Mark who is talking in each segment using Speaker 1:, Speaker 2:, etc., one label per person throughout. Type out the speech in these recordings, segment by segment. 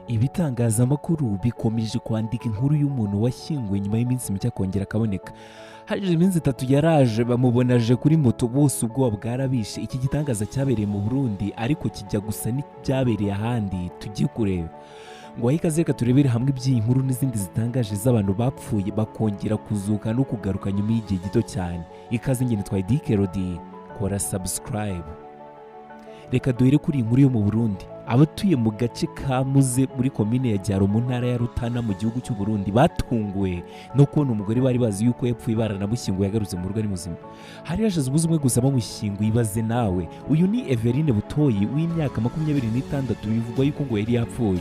Speaker 1: Ibitangazamakuru bikomeje kwandika inkuru y'umuntu washyinguwe, nyuma y'iminsi mike akongera akaboneka. Hashize iminsi 3 yaraje, bamubona aje kuri moto, bose ubwoba bwarabishe. Iki gitangaza cyabereye mu Burundi, ariko kijya gusa n'ibyabereye ahandi tugiye kureba. Ngo ikaze, reka turebere hamwe iby'iyi nkuru n'izindi zitangaje z'abantu bapfuye bakongera kuzuka no kugaruka nyuma y'igihe gito cyane. Ikaze, njye nitwa Dikerodi, kora subscribe. Reka duhere kuri iyi nkuru yo mu Burundi. Abatuye mu gace ka Muze muri komine ya Gyaro mu ntara ya Rutana mu gihugu cy'u Burundi batunguwe no kubona umugore bari bazi yuko yapfuye baranamushyinguye yagarutse mu rugo ari muzima. Hari hashize umunsi umwe gusa bamushyinguye. Ibaze nawe, uyu ni Everine Butoyi w'imyaka 26, bivugwa yuko ngo yari yapfuye.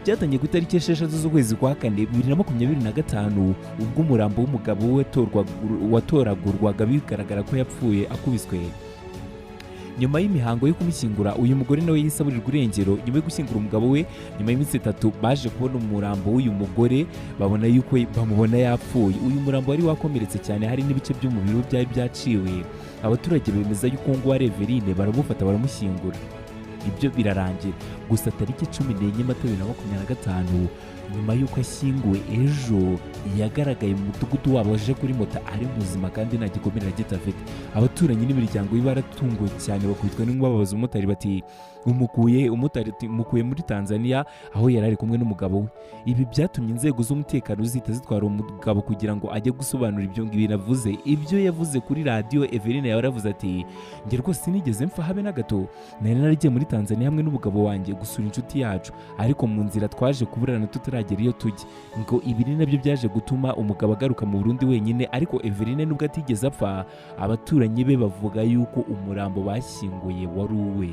Speaker 1: Byatangiye ku itariki 6 z'ukwezi kwa kane 2025, ubwo umurambo w'umugabo we watoragurwaga bigaragara ko yapfuye akubiswe. Nyuma y'imihango yo kumushyingura, uyu mugore nawe yahise aburirwa irengero. Nyuma yo gushyingura umugabo we, nyuma y'iminsi 3 baje kubona umurambo w'uyu mugore, babona yuko bamubona yapfuye. Uyu murambo wari wakomeretse cyane, hari n'ibice by'umubiri we byari byaciwe. Abaturage bemeza yuko ngo ari Everine, baramufata baramushyingura, ibyo birarangira. Gusa tariki 14 Mata 2025, nyuma y'uko ashyinguwe, ejo yagaragaye mu mudugudu wabo aje kuri moto ari muzima kandi nta gikomere na gito afite. Abaturanyi n'imiryango ye baratunguwe cyane, bakubitwa n'inkuba, babaza umumotari bati: "Umukuye?" Umumotari ati: "Mukuye muri Tanzania aho yari ari kumwe n'umugabo we." Ibi byatumye inzego z'umutekano zihita zitwara umugabo kugira ngo ajye gusobanura ibyo ngibyo navuze. Ibyo yavuze kuri radiyo, Everine yaravuze ati: "Njye rwose sinigeze mpfa habe na gato. Nari naragiye muri Tanzania hamwe n'umugabo wanjye gusura inshuti yacu, ariko mu nzira twaje kuburana tutaragera iyo tujya." Ngo ibi ni nabyo byaje gutuma umugabo agaruka mu Burundi wenyine. Ariko Everine nubwo atigeze apfa, abaturanyi be bavuga yuko umurambo bashyinguye wari uwe.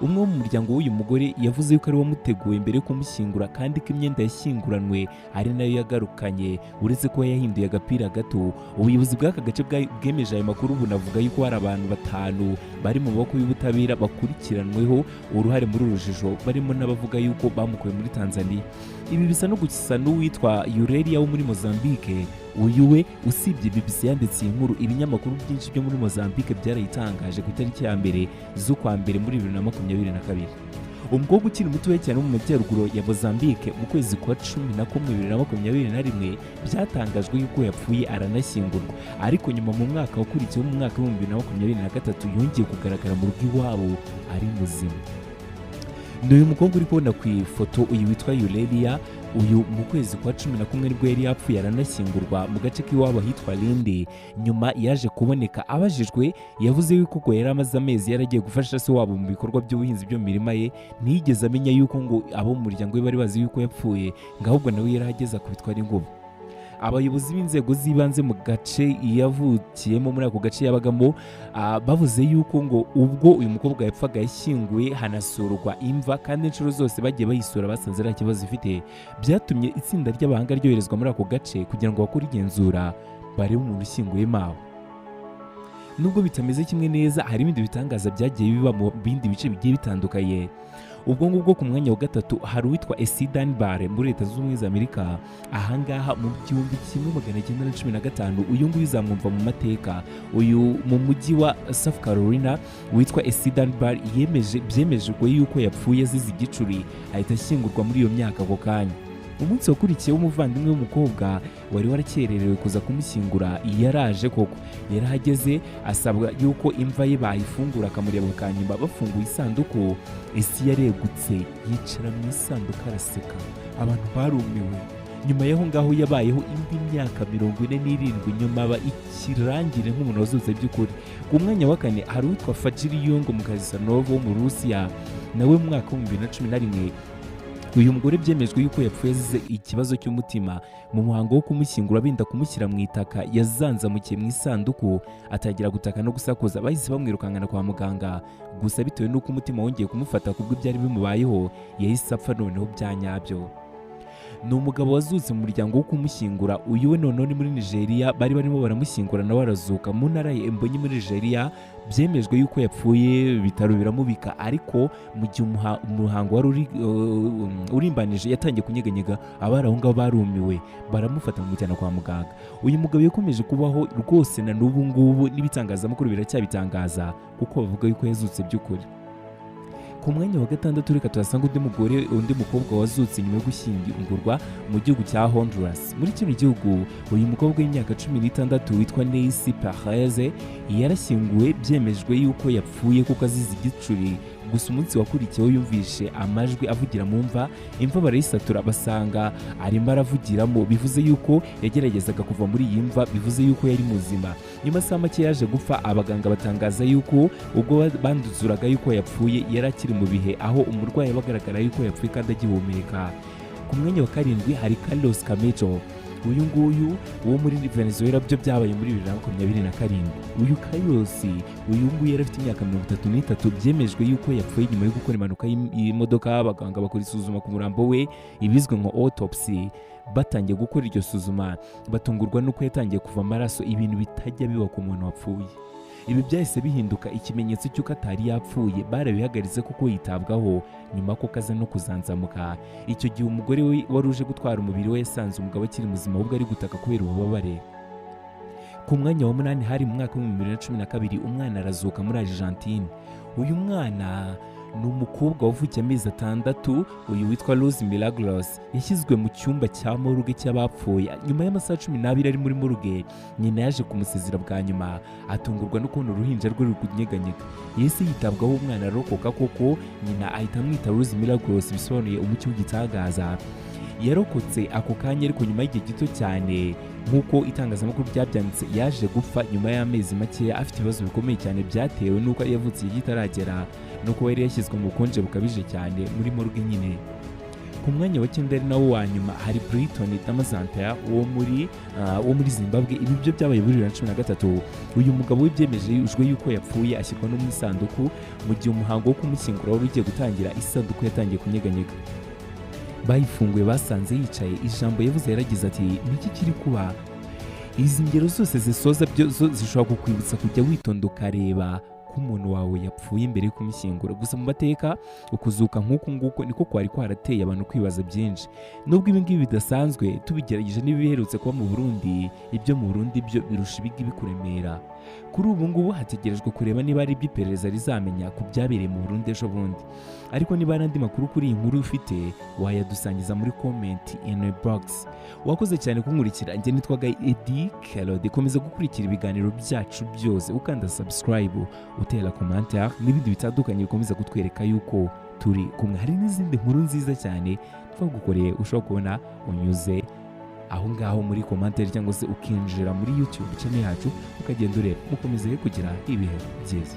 Speaker 1: Umwe wo mu muryango w'uyu mugore yavuze yuko ari we wamuteguye mbere yo kumushyingura, kandi ko imyenda yashyinguranwe ari nayo yagarukanye, uretse ko yahinduye agapira gato. Ubuyobozi bw'aka gace bwemeje ayo makuru, bunavuga yuko hari abantu batanu bari mu maboko y'ubutabera bakurikiranweho uruhare muri uru rujijo, barimo n'abavuga yuko bamukuye muri Tanzania. Ibi bisa no gusa n'uwitwa Yurelia wo muri Mozambique. Uyu we, usibye BBC yanditse iyi nkuru, ibinyamakuru byinshi byo muri Mozambique byarayitangaje ku itariki ya 1 z'ukwa mbere muri 2022. Umukobwa ukiri mutoya cyane wo mu majyaruguru ya Mozambique, mu kwezi kwa 11 2021 byatangajwe yuko yapfuye aranashyingurwa, ariko nyuma mu mwaka wakurikiyeho, mu mwaka wa 2023, yongeye kugaragara mu rugo iwabo ari muzima. Ni uyu mukobwa uri kubona ku ifoto, uyu witwa Yurelia. Uyu mu kwezi kwa 11 nibwo yari yapfuye aranashyingurwa mu gace k'iwabo ahitwa Lindi. Nyuma yaje kuboneka. Abajijwe, yavuze yuko ngo yari amaze amezi yaragiye gufasha se wabo mu bikorwa by'ubuhinzi byo mu mirima ye, ntiyigeze amenya yuko ngo abo mu muryango we bari bazi yuko yapfuye, ngo ahubwo nawe yari ahageze akubitwa n'inkuba. Abayobozi b'inzego z'ibanze mu gace yavukiyemo, muri ako gace yabagamo, bavuze yuko ngo ubwo uyu mukobwa yapfaga yashyinguwe hanasurwa imva, kandi inshuro zose bagiye bayisura basanze nta kibazo ifite. Byatumye itsinda ry'abahanga ryoherezwa muri ako gace kugira ngo bakore igenzura, barebe umuntu ushyinguyemo aho. Nubwo bitameze kimwe neza, hari ibindi bitangaza byagiye biba mu bindi bice bigiye bitandukanye. Ubwo ngubwo ku mwanya wa gatatu hari uwitwa Esidan Bare muri Leta Zunze Ubumwe za Amerika. Ahangaha mu 1915, uyu nguyu uzamwumva mu mateka. Uyu mu mujyi wa South Carolina witwa Esidan Bare byemejwe yuko yapfuye azize igicuri, ahita ashyingurwa muri iyo myaka ako kanya. Umunsi wakurikiyeho, umuvandimwe w'umukobwa wari warakererewe kuza kumushyingura yaraje koko. Yarahageze, asabwa yuko imva ye bayifungura akamureba bwa nyuma. Bafunguye isanduku, esi yaregutse yicara mu isanduku araseka, abantu barumiwe. Nyuma y'aho ngaho yabayeho indi myaka 47, nyuma aba ikirangire nk'umuntu wazutse by'ukuri. Ku mwanya wa kane hari uwitwa Fajiri Yungo Mukazisanovo wo mu Rusiya. Nawe mu mwaka wa 2011, uyu mugore byemejwe yuko yapfuye azize ikibazo cy'umutima. Mu muhango wo kumushyingura, benda kumushyira mu itaka, yazanzamukiye mu isanduku atangira gutaka no gusakuza. Bahise bamwirukankana kwa muganga, gusa bitewe n'uko umutima wongeye kumufata kubwo ibyari bimubayeho, yahise apfa noneho bya nyabyo. Ni umugabo wazutse mu muryango wo kumushyingura. Uyu we noneho ni muri Nigeria, bari barimo baramushyingura nawe arazuka. Mu ntara ya Embonyi muri Nigeria, byemejwe yuko yapfuye, ibitaro biramubika, ariko mu gihe umuhango wari urimbanije yatangiye kunyeganyega. Abari aho ngaho barumiwe, baramufata bamujyana kwa muganga. Uyu mugabo yakomeje kubaho rwose na n'ubu ngubu, n'ibitangazamakuru biracyabitangaza kuko bavuga yuko yazutse by'ukuri. Ku mwanya wa gatandatu reka tuhasanga undi mugore, undi mukobwa wazutse nyuma yo gushyingurwa mu gihugu cya Honduras. Muri kino gihugu uyu mukobwa w'imyaka 16 witwa Nancy Perez yarashyinguwe, byemejwe yuko yapfuye kuko azize igicuri. Gusa umunsi wakurikiyeho yumvishe amajwi avugira mu mva, imva barayisatura basanga arimo aravugiramo, bivuze yuko yageragezaga kuva muri iyi mva, bivuze yuko yari muzima. Nyuma y'amasaha make yaje gupfa, abaganga batangaza yuko ubwo banduzuraga yuko yapfuye yari akiri mu bihe aho umurwayi aba agaragara yuko yapfuye kandi agihumeka. Ku mwanya wa karindwi hari Carlos Camejo, uyu nguyu wo muri Venezuela, byo byabaye muri 2027. Uyu Carlos, uyu nguyu yari afite imyaka 33, byemejwe yuko yapfuye nyuma yo gukora impanuka y'imodoka. Abaganga bakora isuzuma ku murambo we, ibizwi nka autopsy. Batangiye gukora iryo suzuma batungurwa n'uko yatangiye kuva amaraso, ibintu bitajya biba ku muntu wapfuye. Ibi byahise bihinduka ikimenyetso cy'uko atari yapfuye, barabihagaritse kuko yitabwaho nyuma ko kaza no kuzanzamuka. Icyo gihe umugore we wari uje gutwara umubiri we yasanze umugabo akiri muzima, ahubwo ari gutaka kubera ububabare. Ku mwanya wa munani hari mu mwaka wa 2012, umwana arazuka muri Argentine. Uyu mwana ni umukobwa wavukiye amezi 6, uyu witwa Rose Milagros, yashyizwe mu cyumba cya morgue cy'abapfuye. Nyuma y'amasaha 12 ari muri morgue, nyina yaje kumusezera bwa nyuma, atungurwa no kubona uruhinja rwe ruri kunyeganyega. Yahise yitabwaho, umwana arokoka koko, nyina ahita amwita Rose Milagros, bisobanuye umucyo w'igitangaza. Yarokotse ako kanya, ariko nyuma y'igihe gito cyane nk'uko itangazamakuru ryabyanditse, yaje gupfa nyuma y'amezi makeya afite ibibazo bikomeye cyane byatewe n'uko yavutse igihe kitaragera no kuba yari yashyizwe mu bukonje bukabije cyane muri morgue nyine. Ku mwanya wa cyenda ari nawo wa nyuma hari Brighton Damazantaya wo muri Zimbabwe. Ibi byo byabaye muri 2013. Uyu mugabo we byemejwe yuko yapfuye, ashyirwa no mu isanduku. Mu gihe umuhango wo kumushyingura wari ugiye gutangira, isanduku yatangiye kunyeganyega. Bayifunguye basanze yicaye. Ijambo yavuze yaragize ati: "Niki kiri kuba?" Izi ngero zose zisoza byo zo zishobora kukwibutsa kujya witonda ukareba ko umuntu wawe yapfuye mbere yo kumushyingura. Gusa mu mateka ukuzuka nk'uku nguku niko kwari kwarateye abantu kwibaza byinshi. Nubwo ibi ngibi bidasanzwe tubigerageje n'ibiherutse kuba mu Burundi, ibyo mu Burundi byo birusha ibi ngibi kuremera. Kuri ubu ngubu hategerejwe kureba niba ari iby'iperereza rizamenya ku byabereye mu Burundi ejo bundi. Ariko niba hari andi makuru kuri iyi nkuru ufite, wayadusangiza muri comment in box. Wakoze cyane kunkurikira, njye nitwaga Edi Kelode. Komeza gukurikira ibiganiro byacu byose ukanda subscribe, utera commentaire n'ibindi bitandukanye bikomeza kutwereka yuko turi kumwe. Hari n'izindi nkuru nziza cyane twagukoreye ushobora kubona unyuze aho ngaho muri commentaire, cyangwa se ukinjira muri YouTube channel yacu ukagenda ureba. Mukomeze kugira ibihe byiza.